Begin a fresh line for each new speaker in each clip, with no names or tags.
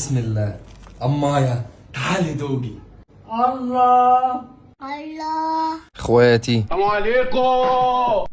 بسم الله. أمايا تعالي دوجي.
الله
الله.
اخواتي
السلام عليكم.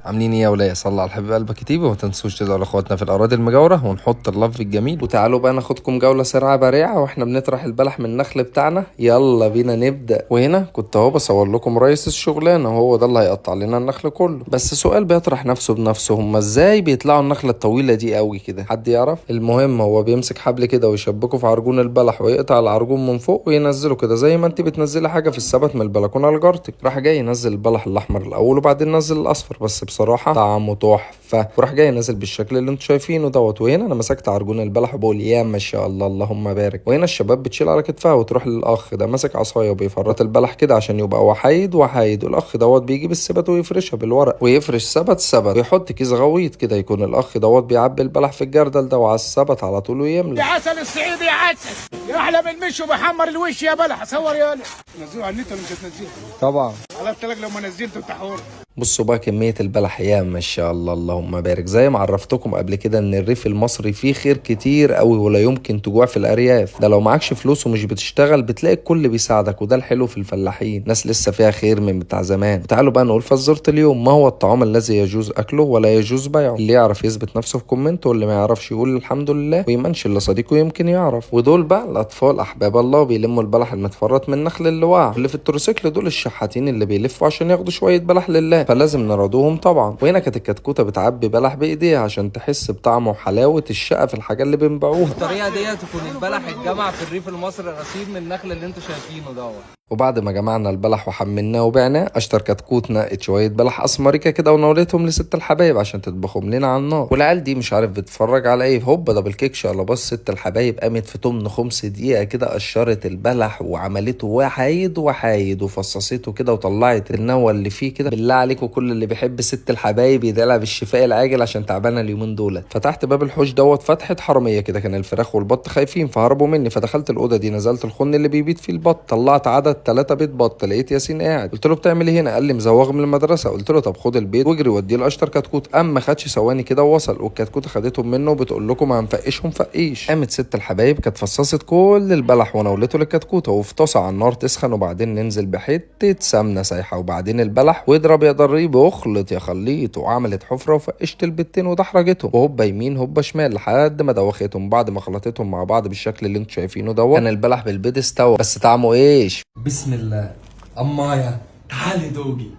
عاملين ايه يا ولاد؟ صلى على الحبيب قلبك كتيبة، وما تنسوش تدعوا لاخواتنا في الاراضي المجاورة ونحط اللف الجميل. وتعالوا بقى ناخدكم جولة سريعة بريعه واحنا بنطرح البلح من النخل بتاعنا. يلا بينا نبدا. وهنا كنت اهو بصور لكم رئيس الشغلانة، وهو ده اللي هيقطع لنا النخل كله. بس سؤال بيطرح نفسه بنفسه، هما ازاي بيطلعوا النخلة الطويلة دي قوي كده؟ حد يعرف؟ المهم هو بيمسك حبل كده ويشبكه في عرجون البلح ويقطع العرجون من فوق وينزله كده زي ما انت بتنزلي حاجة في السبت من البلكونه لجارتك. راح جاي ينزل البلح الاحمر الاول وبعدين نزل الاصفر، بس بصراحة طعمه تحفة. وراح جاي نازل بالشكل اللي انتم شايفينه دوت. وهنا انا مسكت عرجون البلح وبقول يا ما شاء الله اللهم بارك. وهنا الشباب بتشيل على كتفها وتروح للاخ ده ماسك عصاية وبيفرط البلح كده عشان يبقى وحيد وحيد. والاخ دوت بيجيب السبت ويفرشها بالورق ويفرش سبت سبت ويحط كيس غويط كده، يكون الاخ دوت بيعبي البلح في الجردل ده وعلى السبت على طول ويملى.
يا عسل الصعيدي يا عسل، يا احلى من المش وبحمر الوش يا بلح. صور يا بلح. نزله على النت ولا مش هتنزله؟
طبعا
على التلاج لو ما نزلته انت حور.
بصوا بقى كمية البلح يا ما شاء الله اللهم بارك. زي ما عرفتكم قبل كده ان الريف المصري فيه خير كتير قوي ولا يمكن تجوع في الارياف. ده لو معكش فلوس ومش بتشتغل بتلاقي الكل بيساعدك، وده الحلو في الفلاحين، ناس لسه فيها خير من بتاع زمان. تعالوا بقى نقول فزورة اليوم، ما هو الطعام الذي يجوز اكله ولا يجوز بيعه؟ اللي يعرف يثبت نفسه في comment، واللي ما يعرفش يقول الحمد لله ويمنش لصديقه يمكن يعرف. ودول بقى الاطفال احباب الله بيلموا البلح المتفرط من نخل اللواع. اللي في التروسيكل دول الشحاتين اللي بيلفوا عشان ياخدوا شوية بلح لله، فلازم نراضوهم طبعا. وهنا كانت الكتكوته بتعبي بلح بايديها عشان تحس بطعمه وحلاوة الشقة في الحاجة اللي بنبيعوها.
الطريقة ديت تكون البلح اتجمع في الريف المصري الأصيل من النخل اللي انتوا شايفينه دوت.
وبعد ما جمعنا البلح وحملناه وبعناه، اشتر كتكوت نقت شوية بلح اسمريكا كده ونولتهم لست الحبايب عشان تطبخهم لنا على النار. والعيال دي مش عارف بتتفرج على ايه، هوبا double kick شقلباص. ست الحبايب قامت في 8 5 دقيقة كده قشرت البلح وعملته وحايد وحايد وفصصته كده وطلعت النوى اللي فيه كده. بالله عليكم كل اللي بيحب ست الحبايب يدعي بالشفاء العاجل عشان تعبانة اليومين دول. فتحت باب الحوش دوت فتحه حرامية كده، كان الفراخ والبط خايفين فهربوا مني. فدخلت الاوضة دي، نزلت الخن اللي بيبيت فيه البط، طلعت عدد 3 بيض بط. لقيت ياسين قاعد، قلت له بتعمل ايه هنا؟ قال لي مزوغ من المدرسة. قلت له طب خد البيض واجري وديه لاشطر كتكوت. قام ما خدش ثواني كده ووصل، والكتكوته خدتهم منه وبتقول لكم هنفقشهم فقيش. قامت ست الحبايب كانت فصصت كل البلح وناولته للكتكوته، وفي طاسه على النار تسخن، وبعدين ننزل بحته سمنه سايحه، وبعدين البلح واضرب يا ضريب واخلط يا خليط. وعملت حفره وفقشت البيضتين ودحرجتهم، وهوبا يمين هوبا شمال لحد ما دوختهم. بعد ما خلطتهم مع بعض بالشكل اللي انتم شايفينه دوت، كان البلح بالبيض استوى، بس طعمه ايش؟
بسم الله. أمايا تعالي دوجي.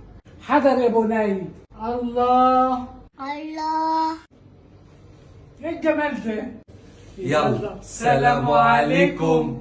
حضر يا بني. الله
الله.
ايه الجمال ده؟
يلا سلام عليكم.